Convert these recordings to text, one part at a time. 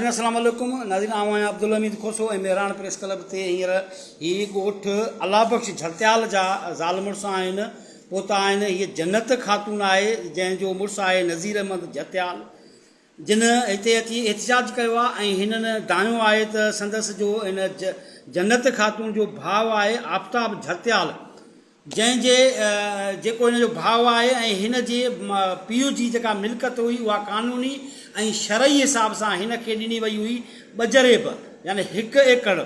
السلام عليڪم ناظرين آئون آهيان عبدالحميد کوسو ۽ مهراڻ پريس ڪلب تي هينئر هي ڳوٺ الله بخش جھتيال جا زال مڙس آهن پوتا آهن هي جنت خاتون آهي جنهن جو مڙس آهي نذير احمد جھتيال جن هتي اچي احتجاج ڪيو آهي ۽ هنن دانهيو آهي ته سندس جو هن جنت خاتون جو ڀاء آهي آفتاب جھتيال جنهن جي جيڪو هن جو ڀاء آهي ۽ هن جي پيء جي جيڪا ملڪيت هئي اها قانوني ۽ شرعي حساب سان هن کي ڏني وئي هئي ٻه جريب يعني هڪ ايڪڙ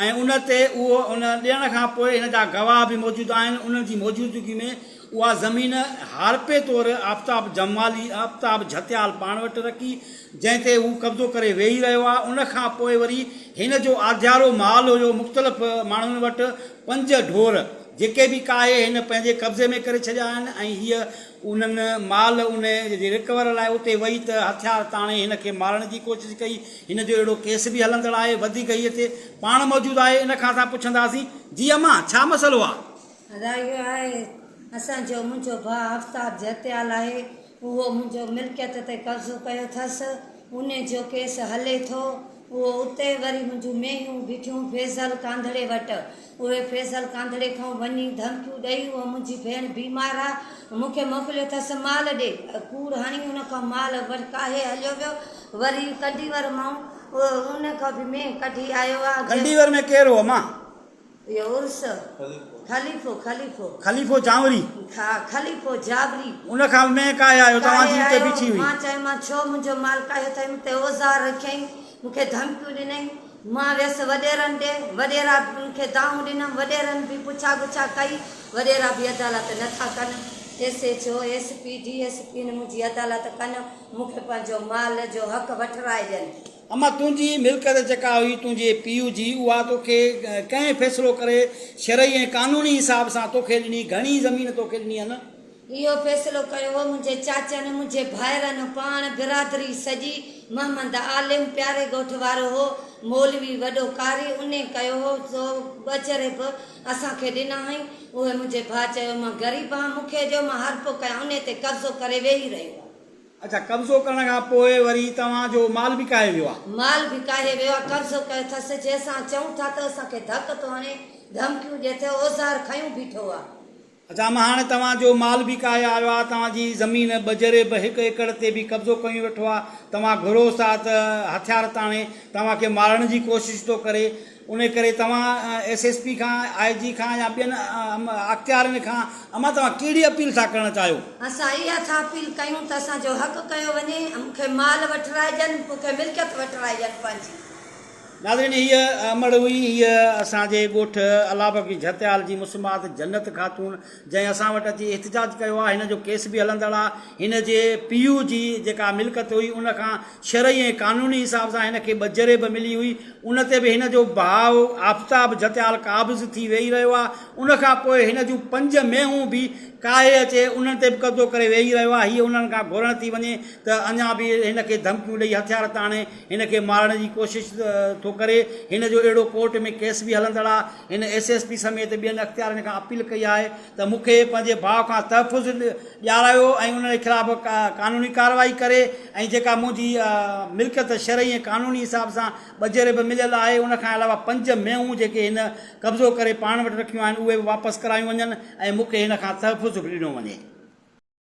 ۽ ان تي اهو ان ڏيڻ کان پوء هن جا گواهه به موجود آهن انهن جي موجودگي ۾ اها زمين هارپي طور آفتاب جمالي آفتاب جهتيال پاڻ وٽ رکي جنهن تي هو قبضو ڪري ويهي رهيو آهي ان کان پوء وري هن جو آڌيارو مال هيو مختلف ماڻهن وٽ پنج ڍور جيڪي به ڪاهي هن پنهنجي قبضي ۾ ڪري ڇڏيا آهن ۽ هيء انهن مال ان جي رڪور لاء اتي وئي ته هٿيار تاڻي هن کي مارڻ جي ڪوشش ڪئي. هن جو اهڙو ڪيس به هلندڙ آهي. وڌيڪ هيء هتي پاڻ موجود آهي ان کان اسان پڇنداسين. جي امان ڇا مسئلو آ؟ ادا اهو آهي اسان جو منهنجو ڀاء آفتاب جهتيال آهي اهو منهنجو ملڪيت تي قبضو ڪيو اٿس انهي جو ڪيس هلي ٿو اهو اتي وري منهنجون مينهيون بيٺيون فيضل ڪانڌڙي وٽ. اهي فيضل ڪانڌڙي کان وڃي ڌمڪيون ڏئي اها منهنجي ڀيڻ بيمار آ مون کي موڪليو اٿس مال ڏي. ڪوڙ هڻي ان کان مال ڪاهي هليو ويو. وري ڪنڊيور مان ان کان به مينهن ڪڍي آيو آ. ڪنڊيور ۾ ڪير هو امان؟ اهو عرس خليفو خليفو. خليفو جانوري. ها خليفو جاوري. ان کان به مينهن ڪاهي آيو توهان جي اتي بيٺي هئي. مان چيومانس ڇو منهنجو مال ڪاهيو اٿئي مون تي اوزار رکيائين مون کي ڌمڪيون ڏنائين مان ويس وڏيرن ڏي وڏيرا به ان کي دانهون ڏنم وڏيرن به پڇا ڳڇا ڪئي وڏيرا به عدالت نه ٿا ڪن S H O S P D S P منهنجي عدالت ڪن مون کي پنهنجو مال جو حق وٺرائي ڏين. اما تنهنجي ملڪيت جيڪا هئي تنهنجي پيء جي اها توکي ڪنهن فيصلو ڪري شرعي ۽ قانوني حساب سان توکي ڏني گهڻي زمين توکي ڏني آهي نه؟ اهو فيصلو ڪيو هو منهنجي چاچن منهنجي ڀائرن پاڻ برادري سڄي محمد عالم پياري ڳوٺ وارو هو مولوي وڏو قاري انهي ڪيو هو سو ٻچري به اسان کي ڏنا هئائين اهي منهنجي ڀاء چيو مان غريب آهيان مون کي ڏيو مان هرپو ڪيان انهي تي قبضو ڪري ويهي رهيو آهي. اڇا قبضو ڪرڻ کان پوء وري توهان جو مال به ڪاهي ويو آ. مال به ڪاهي ويو آ قبضو ڪيو اٿس جي اسان چئون ٿا ته اسان کي ڌڪ ٿو هڻي ڌمڪيون ڏي ٿو اوزار کنيون بيٺو آ. اڇا اما هاڻي توهان جو مال به ڪاهي آيو آ توهان جي زمين ٻه جريب هڪ ايڪڙ تي به قبضو ڪيون ويٺو آ توهان گهروس ٿا ته هٿيار تاڻي توهان کي مارڻ جي ڪوشش ٿو ڪري انهي ڪري توهان ايس ايس پي کان آء جي کان يا ٻين اختيارين کان اما توهان ڪهڙي اپيل ٿا ڪرڻ چاهيو؟ اسان اها ٿا اپيل ڪيون ته اسان جو حق ڪيو وڃي ۽ مون کي مال وٺرائجن مون کي ملڪيت وٺرائجن پنهنجي. ناظرين هيء امڙ هئي هيء اسان جي ڳوٺ الله بخش جهتيال جي مسمات جنت خاتون جنهن اسان وٽ اچي احتجاج ڪيو آهي هن جو ڪيس به هلندڙ آهي هن جي پيء جي جيڪا ملڪيت هئي ان کان شرعي ۽ قانوني حساب سان هن کي ٻه جريب ملي هئي ان تي به هن جو ڀاء آفتاب جهتيال قابض ٿي ويهي رهيو آهي ان کان پوء هن جون پنج مينهون به ڪاهي اچي انهن تي به قبضو ڪري ويهي رهيو آهي هيء انهن کان گهرڻ ٿي وڃي ته اڃا به هن کي ڌمڪيون ڏئي هٿيار تاڻي هن کي مارڻ جي ڪوشش ٿو ڪري هن جو اهڙو ڪورٽ ۾ ڪيس به هلندڙ آهي هن ايس ايس پي سميت ٻين اختيارين کان اپيل ڪئي آهي ته مون کي پنهنجي ڀاء کان تحفظ ڏيارايو ۽ انهن جي خلاف قانوني ڪارروائي ڪري ۽ جيڪا منهنجي ملڪيت شرعي ۽ قانوني حساب سان ٻه جريب مليل آهي ان کان علاوه پنج مينهون جيڪي هن قبضو ڪري پاڻ وٽ رکيون آهن اهي به واپس ڪرايون وڃن ۽ مون کي هن کان تحفظ به ڏنو وڃي.